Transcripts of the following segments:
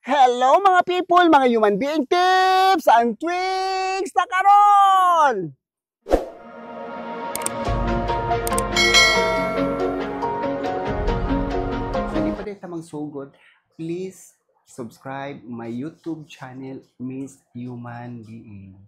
Hello, mga people, mga human being tips and twigs na karon! So, di pa din ta magsugod, please subscribe my YouTube channel, Miss Human Being.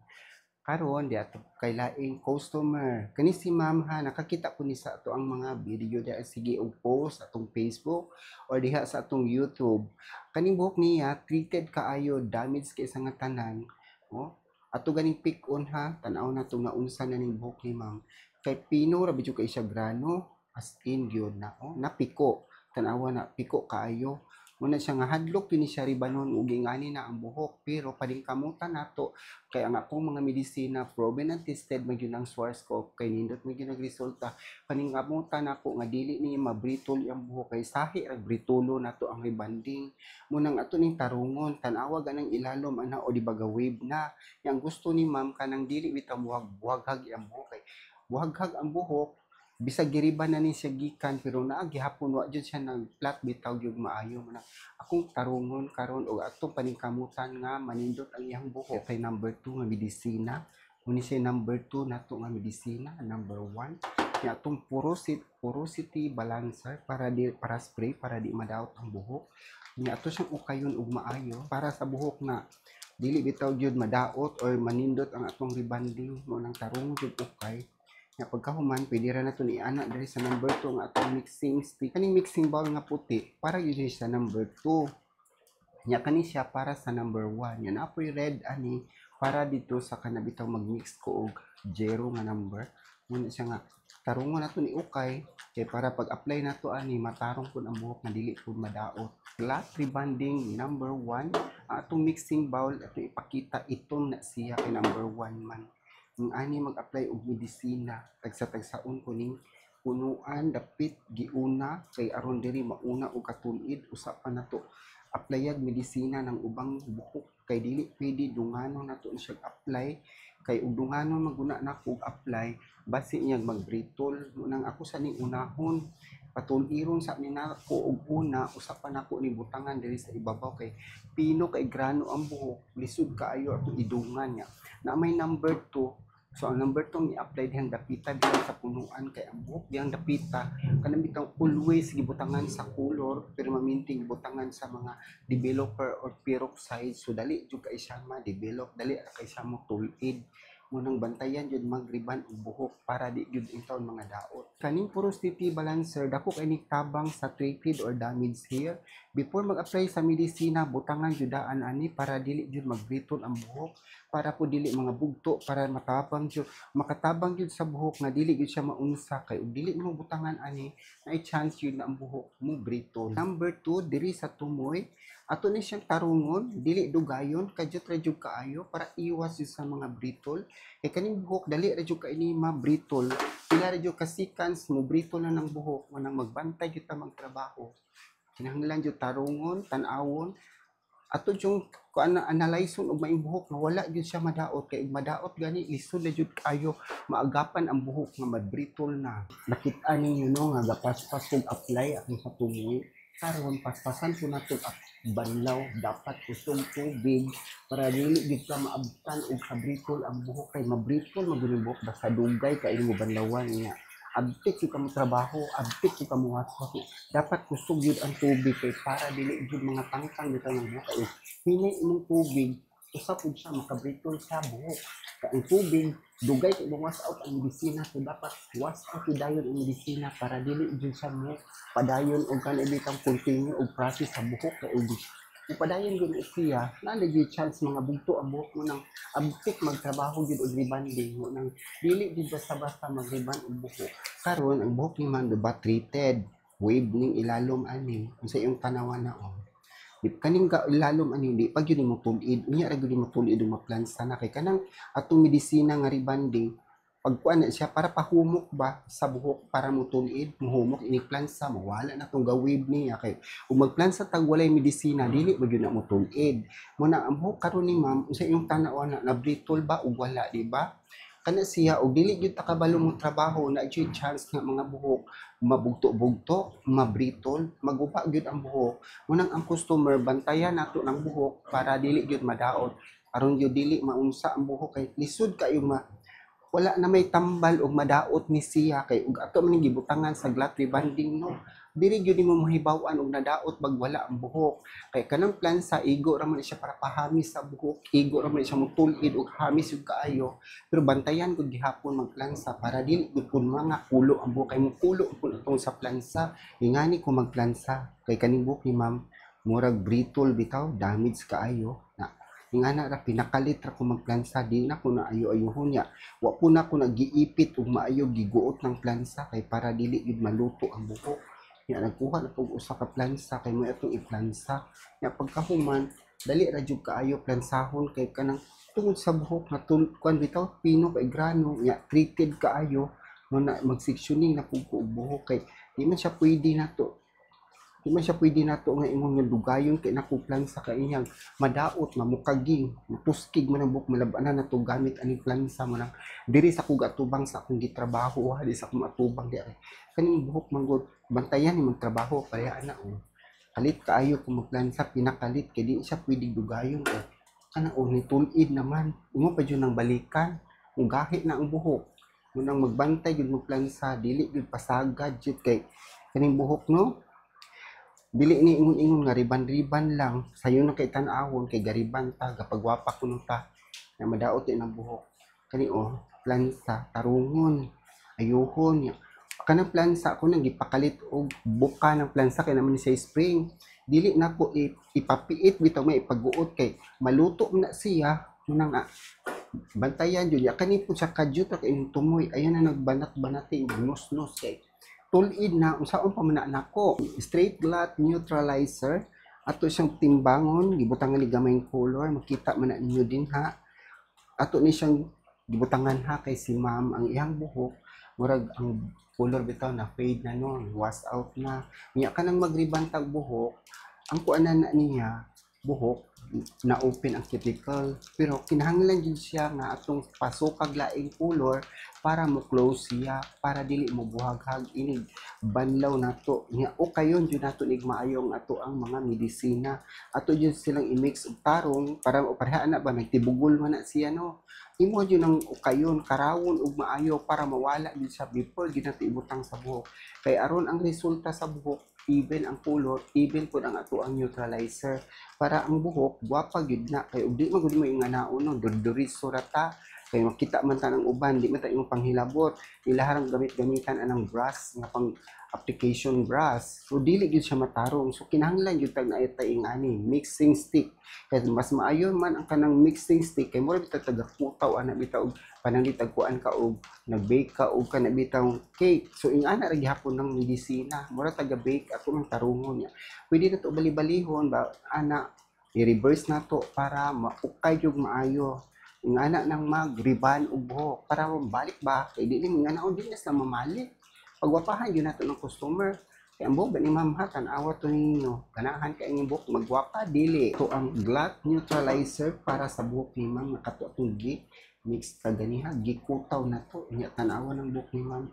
Karon di ato kay laing customer. Kani si ma'am ha, nakakita ko ni sa ato ang mga video diha, sige og post atong Facebook or diha sa atong YouTube. Kaning buhok niya treated kaayo, damage kay sa nga tanan. Oh, ato ganing pick on ha, tan-aw na tong naunsa na ning buhok ni ma'am. Kay pino ra bidyo kay siya grano, as in gyud na, oh, napiko. Tan-awa na piko kaayo. Muna siya nga hadlok kini siya ribanon ug ingani na ang buhok, pero paningkamutan nato kay ang akong mga medisina proven and tested man gyud ang Schwarzkopf kay nindot man gyud nagresulta. Paningkamutan nako nga dili ni mabritol ang buhok kay sahi ra britulo nato ang rebanding. Munang ato ning tarungon, tan-awa ganang ilalom ana o di ba ga wave na. Yang gusto ni ma'am kanang dili bitaw buhag buhaghag ang buhok kay buhaghag ang buhok bisag giriban na ni siya gikan pero naa gihapon wa jud siya nag flat bitaw gyud maayo. Man akong tarungon karon og atong paningkamutan nga manindot ang iyang buhok. Kay number 2 nga medisina, muni siya number 2 nato nga medisina. Number 1 nya atong porosity balancer para di para spray para di madaot ang buhok. Nya ato siyang ukayon og maayo para sa buhok na dili bitaw gyud madaot or manindot ang atong rebanding. Mo nang tarong gyud ukay. Nga pagkahuman, pwede ra nato ni ana diri sa number 2 nga atong mixing stick. Kaning mixing bowl nga puti, para gyud siya sa number 2. Nya kani siya para sa number 1. Nya napoy red ani para dito sa kanabitaw magmix ko og zero nga number. Muna siya nga tarungon nato ni ukay kay para pag-apply nato ani matarong pud ang buhok nga dili pud madaot. Flat rebanding number 1, ang atong mixing bowl ato ipakita itom na siya kay number 1 man. Ang ani mag-apply og medisina, tagsa-tagsaon ko ning punuan dapit giuna kay aron diri mauna og katulid. Usa pa nato applyag medisina ng ubang buhok kay dili pwede dungano nato siya apply kay og dungano maguna nako og apply basi niya magbritol. Nang ako sa ning unahon patuliron sa ni nako og una, usa pa nako ni butangan diri sa ibabaw kay pino kay grano ang buhok, lisod kaayo atong idungan niya na may number 2. So ang number 2 i-apply dihang dapita diha sa punuan kay ang buhok dihang dapita kanang bitang always gibutangan sa color pero maminting gibutangan sa mga developer or peroxide, so dali jud kay siya ma-develop, dali ra kay siya mo tulid. Munang bantayan jud magriban og buhok para di jud intawon mga daot. Kaning porosity balancer dako kay ni tabang sa treated or damaged hair. Before mag-apply sa medisina, butangan jud daan ani para dili jud magbritol ang buhok, para po dili mga bugto, para matabang jud, makatabang jud sa buhok nga dili jud siya maunsa kay ug dili mo butangan ani na chance jud na ang buhok mo britol. Number 2 diri sa tumoy, ato ni siyang tarungon, dili dugayon, kadyot ra jud kaayo para iwas jud sa mga britol. Kay kaning buhok dali ra jud kay ni ma-britol. Pila ra jud ka seconds mo britol na ng buhok, manang magbantay jud ta magtrabaho. Kinahanglan jud tarungon, tan-awon. Ato jung kuan na analyson og maing buhok nga wala jud siya madaot kay ug madaot gani lisod na jud kaayo maagapan ang buhok nga mabritol na. Nakita ninyo no nga gapaspas kog apply akong sa tumoy. Karon paspasan ko nato banlaw, dapat kusog tubig para dili gid ka maabtan og kabritol ang buhok kay mabritol man gud ang buhok basta dugay kay imo banlawan niya. Abtik jud ka mo trabaho, abtik jud ka mo waswas. Dapat kusog jud ang tubig kay para dili jud mga tangtang bitaw ng buhok kay hinay imong tubig usa pud siya makabritol sa buhok. Kay ang tubig dugay kay mo wash out ang medisina, so dapat wash out jud dayon ang medisina para dili jud siya mo padayon og kanang bitang continue og process sa buhok kay og padayon jud siya naa lagi chance mga bugto ang buhok mo nang abtik magtrabaho jud og rebanding mo nang dili jud basta-basta magriban og buhok. Karon ang buhok ni man ba treated wave ning ilalom ani unsa iyong tanawan na oh. Di kaning ka ilalom ani di pag yun mo tulid, unya ra gyud mo tulid og maplansa na kay kanang atong medisina nga rebanding pagkuan na siya para pahumok ba sa buhok para mo tulid, muhumok ini plansa mawala na tong gawib niya kay ug magplansa tag walay medisina dili ba gyud na mo tulid. Mo na ang buhok karon ni ma'am unsa iyong tan-aw na nabritol ba ug wala, di ba? Kana siya og dili gyud ta kabalo mo trabaho na jud chance nga mga buhok Mabugto-bugto, mabritol, maguba gyud ang buhok. Munang ang customer, bantayan nato ng buhok para dili gyud madaot. Aron gyud dili maunsa ang buhok kay lisod kayo ma wala na may tambal og madaot ni siya kay ug ato man ning gibutangan sa Glatt rebanding, no. Diri gyud nimo mahibaw-an og nadaot bag wala ang buhok kay kanang plansa, igo ra man siya para pahamis sa buhok, igo ra man siya motul-id og hamis ug kaayo, pero bantayan gud gihapon magplansa para dili gud kun mga kulo ang buhok kay mukulo pud atong sa plansa. Ingani ko magplansa kay kaning buhok ni ma'am murag brittle bitaw, damage kaayo na. Ingana ra, pinakalit ra ko magplansa, di na ko na ayo-ayohon niya. Wa po na ko nagiipit og maayo, giguot ng plansa kay para dili gid maluto ang buhok. Nya nagkuha na pug usa ka plansa kay mo atong iplansa. Nya pagkahuman, dali ra jud kaayo plansahon kay kanang tungod sa buhok nga kuan bitaw, pino kay grano, nya treated kaayo no, na mag-sectioning na pug ko og buhok kay di man siya pwede nato nga ingon nga dugayon kay nako plansa kay iyang madaot, mamukaging, mutuskig man ang buhok, malabanan na to gamit aning plansa mo nang diri sa kog atubang sa akong gitrabaho ha, di sa akong atubang di kaning buhok manggod bantayan ni magtrabaho kaya ana oh. Kalit kaayo kung magplansa, pinakalit kay di siya pwede dugayon kay kana oh, ni tul-id naman imo pa jud nang balikan, mugahi na ang buhok. Munang magbantay jud magplansa, dili jud pasagad jud kay kaning buhok, no. Dili ni ingon-ingon nga riban-riban lang sayo na kay tan-awon kay gariban ta, gapagwapa kuno ta na madaot din ang buhok. Kani oh, plansa, tarungon, ayuhon. Kanang plansa ko nang gipakalit og buka ng plansa kay naman siya spring, dili na ko ipapiit bitaw, may ipaguot kay maluto na siya. Munang bantayan jud ya. Kani po siya kadyot ra kay tumoy, ayan na nagbanat-banati, nus-nus kay tulid na, unsaon pa man na nako. Straight Glatt neutralizer ato siyang timbangon, gibutangan ni gamayng color, makita man na ninyo din ha. Ato ni siyang gibutangan ha kay si ma'am, ang iyang buhok murag ang color bitaw na fade na, no, wash out na. Nya kanang magriban tag buhok, ang kuanan na niya buhok na open ang cuticle, pero kinahanglan jud siya nga atong pasukag laing color para mo close siya, para dili mo buhaghag inig banlaw nato. Nya o kayon jud nato nig maayo ang ato ang mga medisina, ato jud silang i-mix og tarong para o pareha na ba, nagtibugol man na siya, no. Imo jud ang ukayon, karawon og maayo para mawala jud siya before jud nato ibutang sa buhok kay aron ang resulta sa buhok even ang color, even pud ang ato ang neutralizer para ang buhok gwapa gyud na. Kay og di man gud mo inganaon, no, durduriso ra ta kay makita man ta ng uban, di man ta imong panghilabot, ilaharang gamit-gamitan anang brush nga pang application brush, so dili gyud siya matarong. So kinahanglan gyud tag naay ta ingani mixing stick kay mas maayo man ang kanang mixing stick kay mura bitaw taga kutaw ana bitaw og pananglitan kuan ka og nag-bake ka og kana bitaw cake. So ingana ra gihapon ng medisina, mura taga bake ako ng tarungon niya. Pwede na to bali-balihon ba ana, i-reverse na to para maukay yung maayo. Ingana nang mag-riban og buhok para balik ba kay dili mo ingana dili na sila mamalik. Pagwapahan yun nato ng customer kay ang buhok ni ma'am ha, tan-awa to ninyo, ganahan kay ang buhok magwapa dili to. Ang Glatt neutralizer para sa buhok ni ma'am nakato atong gi mix ta ganiha, gikutaw na to. Nya tan-awa ng buhok ni ma'am.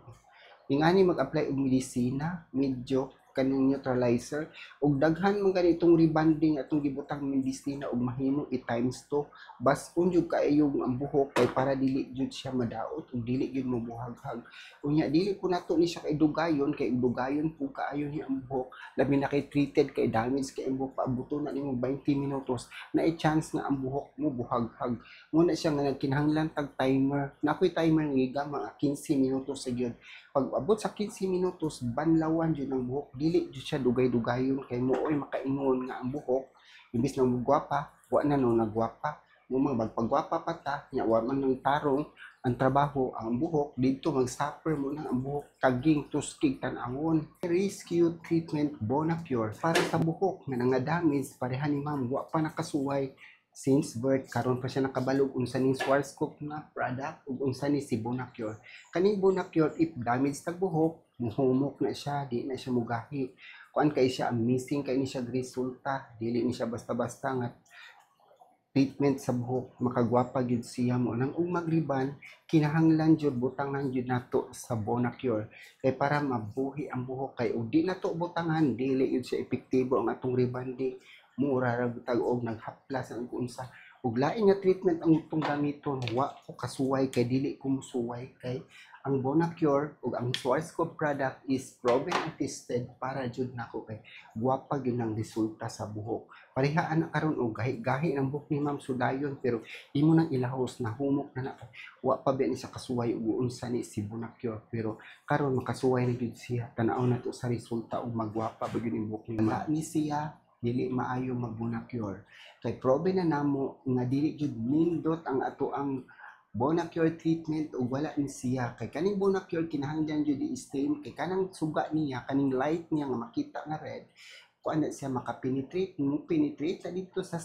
Ingani mag-apply og medisina, medyo kaning neutralizer og daghan man ganitong rebanding atong gibutang medisina og mahimo i times 2, bas-on jud kaayo ang buhok kay para dili jud siya madaot ug dili jud mobuhaghag. Unya dili po nato ni siya kay dugayon, kay dugayon po kaayo ni ang buhok, labi na kay treated, kay damage kay ang buhok. Paabuto na nimo 20 minutos na chance nga ang buhok mo buhaghag. Muna siya nga nagkinahanglan tag timer na ako'y timer nga mga 15 minutos sa gyud. Pag abot sa 15 minutos, banlawan jud ang buhok, dili jud siya dugay-dugayon kay mo oy makaingon nga ang buhok imbis na mugwapa, wa na no nagwapa mo. Mga magpagwapa pa ta nya wa man nang tarong ang trabaho, ang buhok didto mag-suffer mo na ang buhok, kaging tuskig tan-awon. Rescue treatment Bonapure para sa buhok nga nga damage pareha ni ma'am, wa pa nakasuway since birth, karon pa siya nakabalog unsa ning Schwarzkopf na product ug unsa ni si Bonacure. Kaning Bonacure, if damage tag buhok, muhumok na siya, di na siya mugahi. Kuan kay siya, amazing kay ni siya resulta, dili ni siya basta-basta nga. Treatment sa buhok, makagwapa gyud siya. Mo nang ug magriban, kinahanglan jud butangan jud nato sa Bonacure kay para mabuhi ang buhok, kay ug di nato butangan, dili jud siya epektibo ang atong rebanding, mura ra tag og naghaplas ang unsa. Ug lain nga treatment ang itong gamiton, wa ko kasuway kay dili ko musuway, kay ang Bonacure ug ang Schwarzkopf product is proven and tested para jud nako, kay guwapa gyud ang resulta sa buhok. Parehaan na karon og gahi-gahi ng buhok ni Ma'am Sudayon, pero imo nang ilahos na humok na na, wa pa ba ni sa kasuway ug unsa ni si Bonacure, pero karon makasuway na gyud siya. Tan-aw na to sa resulta ug magwapa ba gyud ang buhok ni Ma'am. Ni siya dili maayo mag Bonacure kay probe na namo nga dili gyud nindot ang ato ang Bonacure treatment ug wala ni siya, kay kaning Bonacure kinahanglan gyud i-stain, kay kanang suga niya, kaning light niya nga makita nga red, kuan na siya, makapenetrate, mo penetrate sa dito sa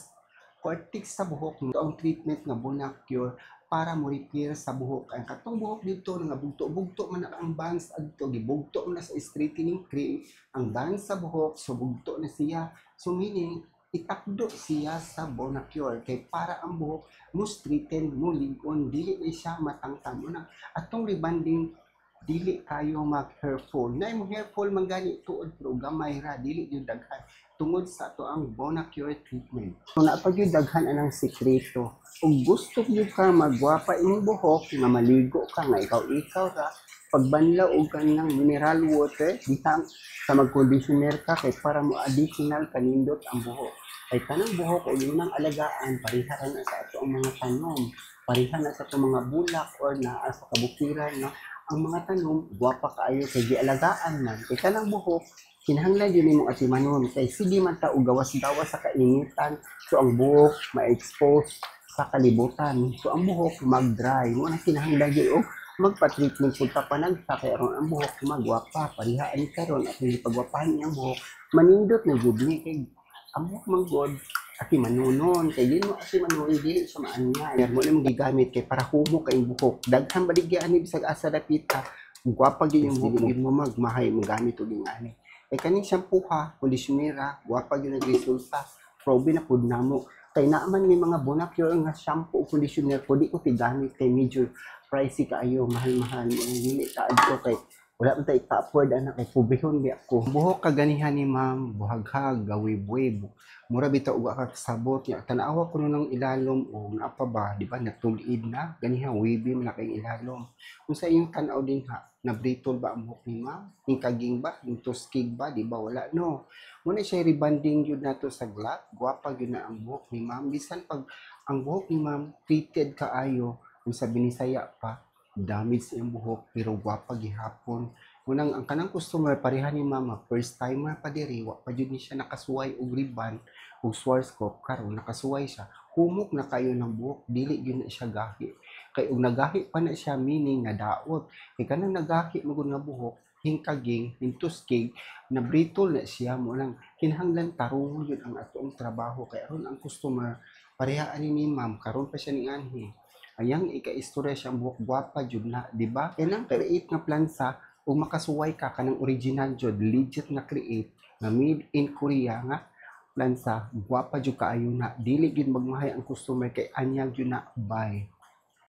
cortex sa buhok. Ang treatment nga Bonacure para mo repair sa buhok. Ang katong buhok dito nga bugto-bugto man na ang bangs adto, gibugto man na sa straightening cream ang bangs sa buhok, so bugto na siya. So meaning itakdo siya sa Bonacure kay para ang buhok mo straighten, mo ligon, dili na siya matangtang. Una atong rebanding, dili kayo mag hair fall na imong hair fall man gani tuod, pero gamay ra, dili gyud daghan tungod sa ato ang Bonacure treatment. So naa pa gyud daghan anang sekreto. Ug gusto gyud ka magwapa imong buhok, nga maligo ka nga ikaw-ikaw ra, pagbanlaw og kanang mineral water diha sa mag-conditioner ka, kay para mo additional kanindot ang buhok. Kay kanang buhok og imong alagaan, pareha ra na sa ato ang mga tanom, pareha na sa atong mga bulak or naa sa kabukiran, no? Ang mga tanom gwapa kaayo kay gialagaan man. Kay kanang buhok, kinahanglan yun nimong atimanon, kay sige man ta og gawas-gawas sa kainitan, so ang buhok ma-expose sa kalibutan, so ang buhok mag-dry. Mo na kinahanglan gyud og magpa-treatment pud ta panagsa kay aron ang buhok magwapa. Pareha ani karon at gipagwapahan niyang buhok, manindot na jud ni, kay ang buhok man god atimanunon, kay dili mo atimanon, dili siya maanyan. Mo na mong gigamit kay para humok kay buhok. Daghan baligya ani bisag asa dapita, gwapa gyud yung buhok mo, magmahay mo gamit og ani. Kay kaning shampoo ha, conditioner, gwapa gyud ang resulta, probe na pud namo. Kay naaman may mga Bonacure nga shampoo o conditioner ko, di ko tigamit kay medyo pricey kaayo, mahal-mahal mo, dili ta adto kay wala man ta ika-afford ana, kay pobrehon di ako. Buhok kaganihan ni Ma'am, buhaghag, gawib-wib. Mura bitaw og ka kasabot ya. Tan-awa ko nang ilalom o naa pa ba, di ba natulid na ganiha, wavy man na kay ilalom. Kung sa iyong tan-aw din ha, na brittle ba ang buhok ni Ma'am? Hingkaging ba? Hintuskig ba? Di ba wala, no? Muna siya rebanding yun nato sa Glock, gwapa gyud na ang buhok ni Ma'am. Bisan pag ang buhok ni Ma'am treated kaayo, kung sa Binisaya pa, damage iyang buhok pero gwapa gihapon. Unang ang kanang customer pareha ni mama, first timer pa diri, wa pa jud ni siya nakasuway og ribbon og Schwarzkopf. Karon nakasuway siya, humok na kayo ng buhok, dili gyud na siya gahi. Kay og nagahi pa na siya, meaning nadaot. Kay kanang nagahi magud nga buhok, hingkaging, hintuskig, na brittle na siya. Mo nang kinahanglan tarungon gyud ang atoong trabaho kay aron ang customer pareha ani ni Ma'am, karon pa siya ni anhi. Ayang ika-istorya siya, ang buhok gwapa jud na, di ba? Kay nang create nga plansa ug makasuway ka kanang original jud, legit nga create nga made in Korea nga plansa, gwapa jud kaayo na. Dili gyud magmahay ang customer kay anyag jud na. Bye.